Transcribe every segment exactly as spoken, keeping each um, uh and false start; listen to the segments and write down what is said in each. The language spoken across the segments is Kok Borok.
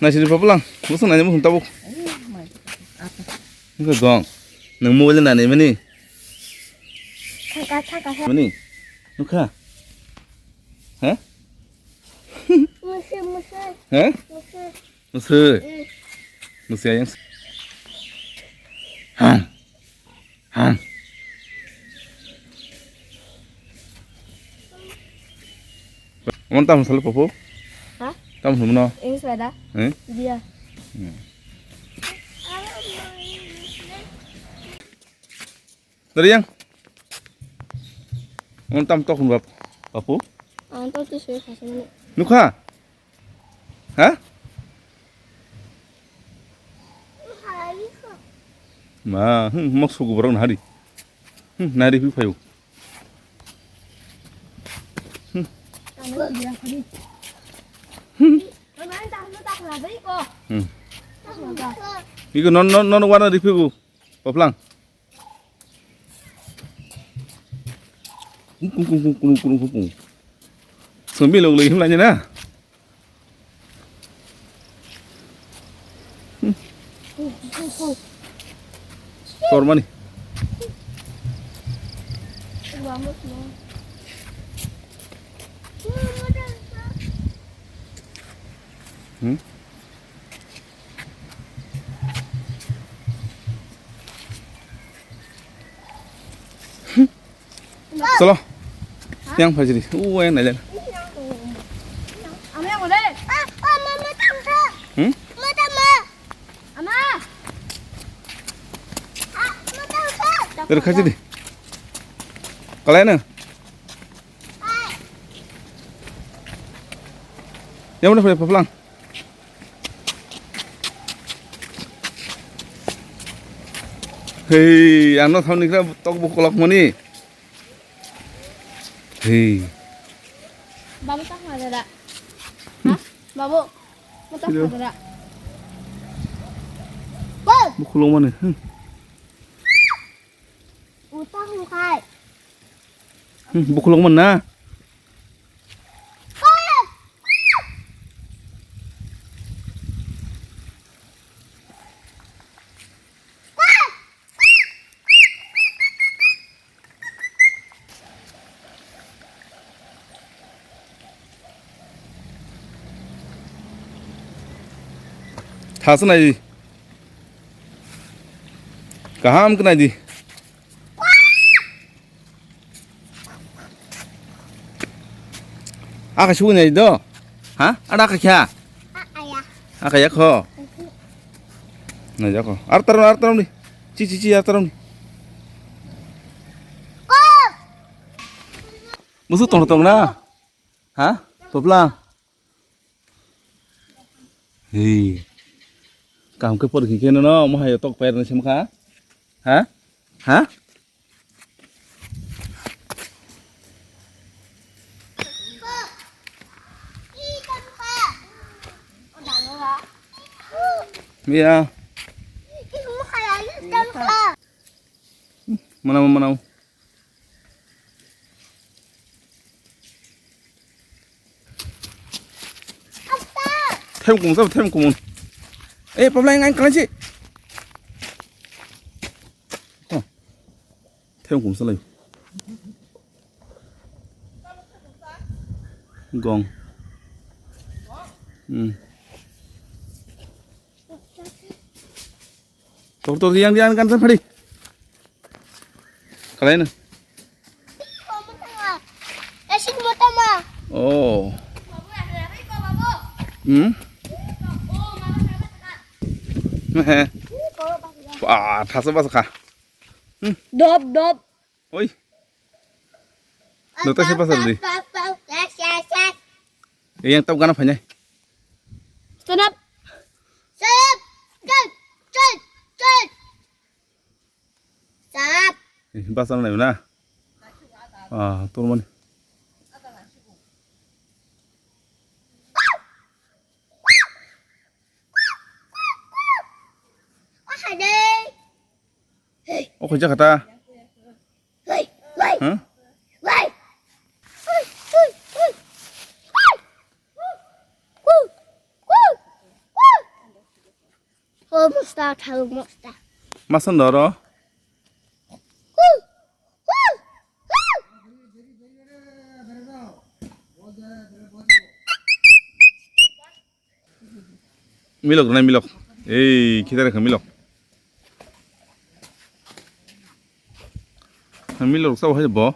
Naisini papulang, musu nai musu tabuk. Nungkha gong, nung mobile nani mani. Mani, nungkha. Hah? Musu, musu. Hah? Musu. Musu. Mm. Musu ayang. Hah. Hah. Omo tamo salo papu? Ha? Tamo hwnmo no? English bai da? Eh? Dia. Hmm. Dari yang? Omo tamo tok hwnba papu? Ang to tu sui khasi mani. Nukha? Ha? Ma, hmm, mok sugu borok nahari. Hmm, nahari hui phayo. Hmm. Hmm. Iko non, non, non wana ripibu. Paplang. Kung, kung, kung. Sumbi log lagi himlanya na. Tormani. Hmm? Chalo. Yang phajri. U yang nailai. Hmm? Dari khajri. Kalai na. Yang mana phai paplang? Hei, ang no thani kra tok bo kolok mani. Hei. Babu tak ma dada. Ha? Babu, mo tak ma dada. Bo kolok mani. Hmm. Utak mo khai. Hmm, bo kolok man na. Thasanai. Kaham kwnai di. Aka sugui nai do? Ha? Ada aka kya? Aya. Aka ya kho. Na ya kho. Ar tarom, ar tarom di. Chi, chi, chi, ar tarom di. Musu tong tong na. Ha? Topla. Hei. Kaham khe porikhi khe nono mohai tok pair ni sem kha. Ha? Ha? Ya. Mana mana. Them kum sab them kum. Eh, pablai ngai klan si. Them kum salai. Gong. Hmm. Tor tor yang yang kan phadi. Kalai na. Oh. Hmm. He. Wah, thasa basa kha. Hmm. Dop dop. Oi. Nota se pasar di. Yang tau gana phanya. Stand up. Stand up. Stand, stand, stand. Stand up. Eh, basa nai na. Ah, turmani. O koi jaga ta? Huh? O mosta, thau mosta. Masan doro. Hu, hu, hu. Milok rwnai milok. Ei, khita rekha milok. Milok sa hai bo.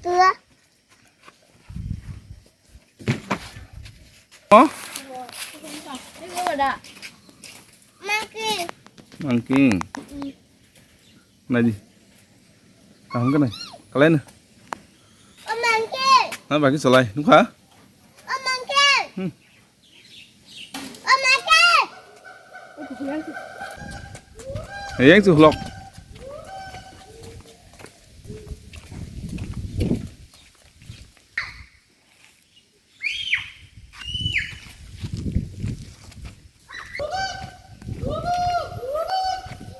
Tua. Oh? Monkey. Monkey. Nai di. Kaham ka nai? Kalai na. Oh, monkey. Na baki chalai. Nukha? Oh, monkey. Hmm. Oh, monkey. Yang chu vlog.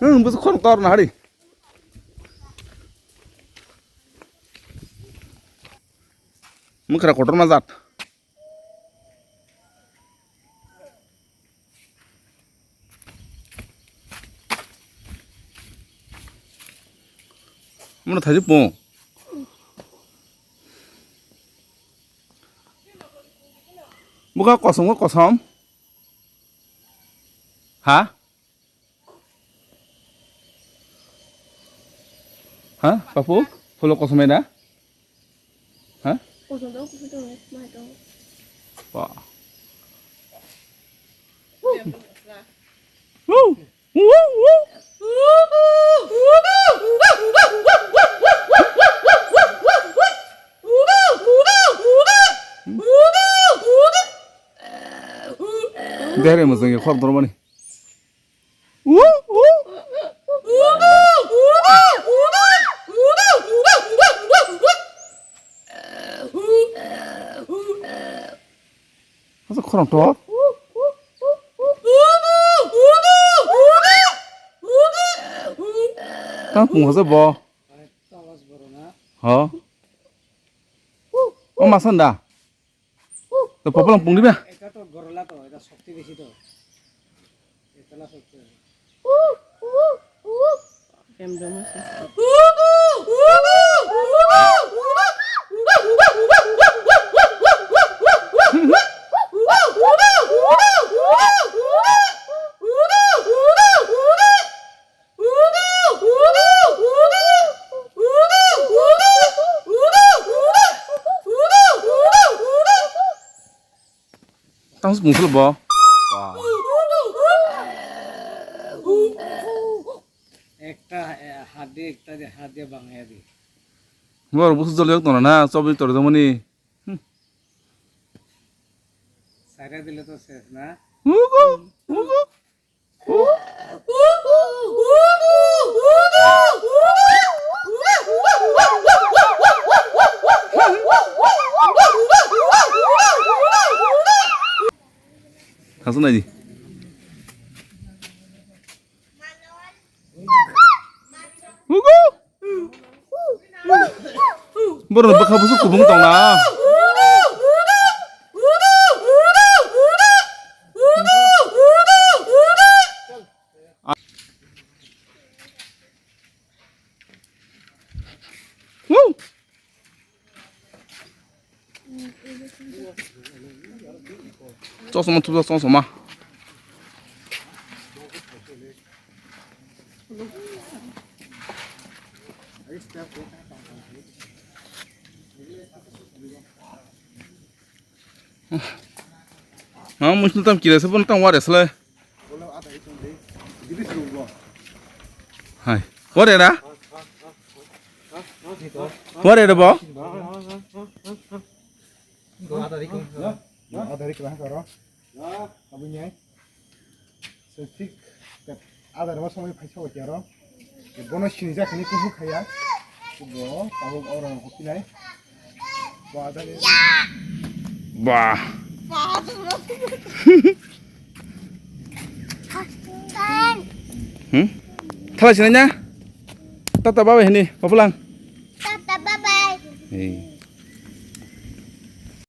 Hmm, bus khon kor na hari. Mukra kotor ma jat. Mano thaji pung. Buka kosom ko kosom. Ha? Ha? Papu? Phulo kosom eda? Ha? Kosom dong, kosom dong, mai dong. Wah. Woo! Woo! Woo! Dere mo jeng khor dormani. Woo! Woo! Asa khorang tor. Tang pung hasa bo. Ha? O masan da. To popolang pung diba? এটা তো গরলা তো, এটা শক্তি বেশি তো। এটা না শক্তি। Tang se bungsu bo. Wah. একটা, এ, হাত দিয়ে, একটা দিয়ে, হাত দিয়ে বাংলায় দি। Bor busu jol yok tona na, chobi tor jomoni. Hmm. সাইরা দিলে তো শেষ না? Ugu, ugu. Hasan aji. Ugu. Borok bwkha bwswk kubung tongna. Woo! Chosma thupjak chosma. Ma muisung tam kire se bon tam ware sele. Hai. Ware da? Ware da bo? Ada rik lah karo. Abini ai. Thik. Ada ro samai phaisa wati aro. Bono sini jak ni kuhu khaya. Bo tabuk oro no hopinai. Bo ada ni. Bah. Hmm? Thala sini nya? Tata bye bye hini, mapulang. Tata bye bye. Hey.